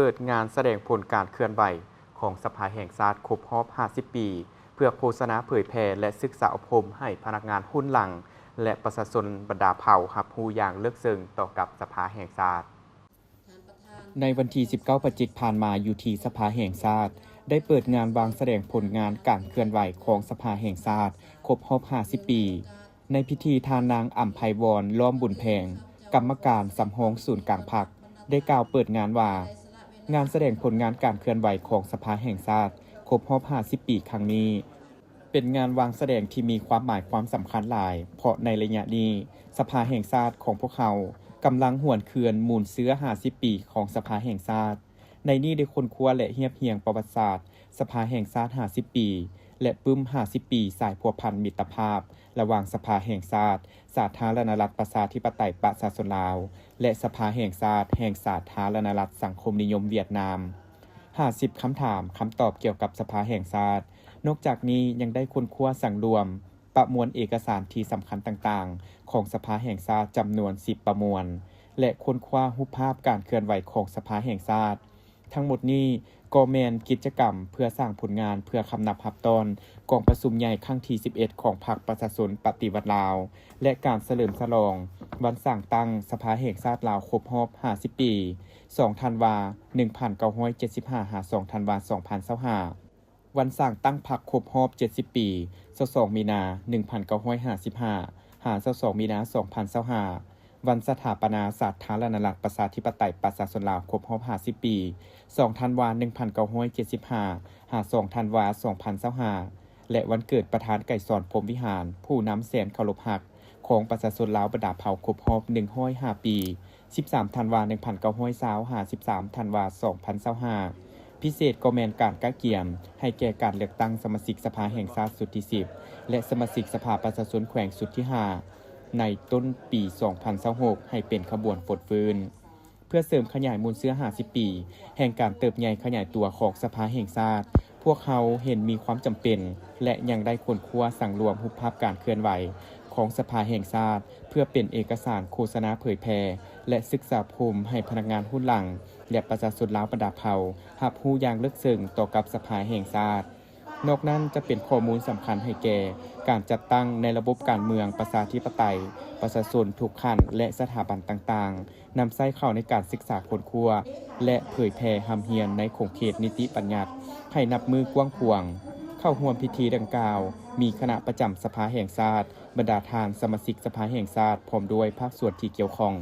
ເປີດງານສະແດງຜົນການເຄື່ອນໄຫວຂອງສະພາແຫ່ງຊາດຄົບຮອບຫ້າສິບປີ ເພື່ອໂຄສະນາເຜີຍແຜ່ ແລະ ສຶກສາອົບຮົມໃຫ້ພະນັກງານຮຸ່ນຫຼັງ ແລະ ປະຊາຊົນບັນດາເຜົ່າຮັບຮູ້ຢ່າງເລິກເຊິ່ງຕໍ່ກັບສະພາແຫ່ງຊາດ. ໃນວັນທີສິບເກົ້າ ພະຈິກ ຜ່ານມາ ຢູ່ທີ່ສະພາແຫ່ງຊາດ ໄດ້ເປີດງານວາງສະແດງຜົນງານການເຄື່ອນໄຫວຂອງສະພາແຫ່ງຊາດຄົບຮອບຫ້າສິບປີ. ໃນພິທີ ທ່ານນາງ ອຳໄພວອນ ລ້ອມບຸນແພງ ກຳມະການສຳຮອງສູນກາງພັກ ໄດ້ກ່າວເປີດງານວ່າ ງານສະແດງຜົນງານການເຄື່ອນໄຫວຂອງສະພາແຫ່ງຊາດຄົບຮອບຫ້າສິບປີຄັ້ງນີ້ ເປັນງານວາງສະແດງທີ່ມີຄວາມໝາຍຄວາມສຳຄັນຫຼາຍ, ເພາະໃນໄລຍະນີ້ ສະພາແຫ່ງຊາດຂອງພວກເຮົາກຳລັງຫວນຄືນມູນເຊື້ອຫ້າສິບປີຂອງສະພາແຫ່ງຊາດ. ໃນນີ້ໄດ້ຄົ້ນຄວ້າ ແລະ ຮຽບຮຽງປະຫວັດສາດສະພາແຫ່ງຊາດຫ້າສິບປີ ແລະ ປຶ້ມຫ້າສິບປີສາຍພົວພັນມິດຕະພາບລະຫວ່າງສະພາແຫ່ງຊາດສາທາລະນະລັດປະຊາທິປະໄຕປະຊາຊົນລາວ ແລະ ສະພາແຫ່ງຊາດແຫ່ງສາທາລະນະລັດສັງຄົມນິຍົມຫວຽດນາມ. ຫ້າສິບຄຳຖາມ, ຄຳຕອບກ່ຽວກັບສະພາແຫ່ງຊາດ. ນອກຈາກນີ້ຍັງໄດ້ຄົ້ນຄວ້າສັງລວມ, ປະມວນເອກະສານທີ່ສຳຄັນຕ່າງໆຂອງສະພາແຫ່ງຊາດຈຳນວນສິບປະມວນ ແລະ ຄົ້ນຄວ້າຮູບພາບການເຄື່ອນໄຫວຂອງສະພາແຫ່ງຊາດ. ທັງໝົດນີ້ກໍແມ່ນກິດຈະກຳເພື່ອສ້າງຜົນງານເພື່ອຄຳນັບຮັບຕ້ອນກອງປະຊຸມໃຫຍ່ຄັ້ງທີສິບເອັດຂອງພັກປະຊາຊົນປະຕິວັດລາວ ແລະ ການສະເຫຼີມສະຫຼອງວັນສ້າງຕັ້ງສະພາແຫ່ງຊາດລາວຄົບຮອບຫ້າສິບປີ ສອງທັນວາ ໜຶ່ງພັນເກົ້າຮ້ອຍເຈັດສິບຫ້າ ຫາ ສອງທັນວາ ສອງພັນຊາວຫ້າ. ວັນສ້າງຕັ້ງພັກຄົບຮອບເຈັດສິບປີ ຊາວສອງມີນາ ໜຶ່ງພັນເກົ້າຮ້ອຍຫ້າສິບຫ້າ ຫາ ຊາວສອງມີນາ ສອງພັນຊາວຫ້າ, ວັນສະຖາປະນາສາທາລະນະລັດປະຊາທິປະໄຕປະຊາຊົນລາວຄົບຮອບຫ້າສິບປີ ສອງທັນວາ ໜຶ່ງພັນເກົ້າຮ້ອຍເຈັດສິບຫ້າ ຫາ ສອງທັນວາ ສອງພັນຊາວຫ້າ ແລະ ວັນເກີດປະທານໄກສອນ ພົມວິຫານ ຜູ້ນຳແສນເຄົາລົບຮັກຂອງປະຊາຊົນລາວບັນດາເຜົ່າຄົບຮອບໜຶ່ງຮ້ອຍຫ້າປີ ສິບສາມທັນວາ ໜຶ່ງພັນເກົ້າຮ້ອຍຊາວ ຫາ ສິບສາມທັນວາ ສອງພັນຊາວຫ້າ. ພິເສດກໍແມ່ນການກະກຽມໃຫ້ແກ່ການເລືອກຕັ້ງສະມາຊິກສະພາແຫ່ງຊາດຊຸດທີສິບ ແລະ ສະມາຊິກສະພາປະຊາຊົນແຂວງຊຸດທີຫ້າ ໃນຕົ້ນປີສອງພັນຊາວຫົກ ໃຫ້ເປັນຂະບວນຟົດຟື້ນ. ເພື່ອເສີມຂະຫຍາຍມູນເຊື້ອຫ້າສິບປີແຫ່ງການເຕີບໃຫຍ່ຂະຫຍາຍຕົວຂອງສະພາແຫ່ງຊາດ, ພວກເຮົາເຫັນມີຄວາມຈຳເປັນ ແລະ ຍັງໄດ້ຄົ້ນຄວ້າສັງລວມຮູບພາບການເຄື່ອນໄຫວຂອງສະພາແຫ່ງຊາດ ເພື່ອເປັນເອກະສານໂຄສະນາເຜີຍແຜ່ ແລະ ສຶກສາອົບຮົມໃຫ້ພະນັກງານຮຸ່ນຫຼັງ ແລະ ປະຊາຊົນລາວບັນດາເຜົ່າຮັບຮູ້ຢ່າງເລິກເຊິ່ງຕໍ່ກັບສະພາແຫ່ງຊາດ. ນອກນັ້ນຈະເປັນຂໍ້ມູນສຳຄັນໃຫ້ແກ່ການຈັດຕັ້ງໃນລະບົບການເມືອງປະຊາທິປະໄຕ, ປະຊາຊົນທຸກຂັ້ນ ແລະ ສະຖາບັນຕ່າງໆ ນຳໃຊ້ເຂົ້າໃນການສຶກສາຄົ້ນຄວ້າ ແລະ ເຜີຍແຜ່ຮ່ຳຮຽນໃນຂົງເຂດນິຕິບັນຍັດໃຫ້ນັບມື້ກວ້າງຂວາງ. ເຂົ້າຮ່ວມພິທີດັ່ງກ່າວ ມີຄະນະປະຈຳສະພາແຫ່ງຊາດ, ບັນດາທ່ານສະມາຊິກສະພາແຫ່ງຊາດ ພ້ອມດ້ວຍພາກສ່ວນທີ່ກ່ຽວຂ້ອງ.